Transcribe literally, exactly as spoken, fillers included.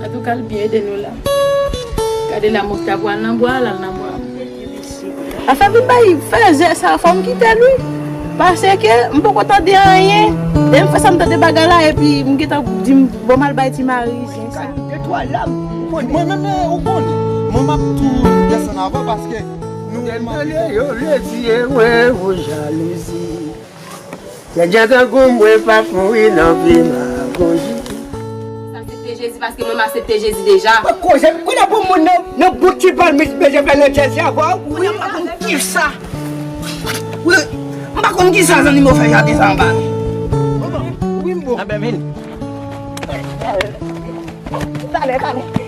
Antouka, l byen ede nou la. Gade la, mwen ta pral nan bwa, l al nan bwa. Afè vin bay fèzè sa, fò m kite l, wi. Paske m poko tande anyen. E m fè sa, m tande bagay la, epi m gentan di m, bon, m al bay ti mari zen sa. Mwen menm, eh, ou konnen. Mwen, m ap tou desann avan paske nou menm. Yo vle tiye mwen pou jalouzi. Nèg jan tankou mwen p ap mouri nan demagoji. M aksepte Jezi paske mwen m aksepte Jezi deja. Koze, kote pou moun nan, nan bout ti palmis bezwen fè nan tèt sa, bò? Wi, m pa konn kisa. Wi, m pa konn kisa zanmi mwen fè jaden sa anba. Wi, m bon. Talè, talè.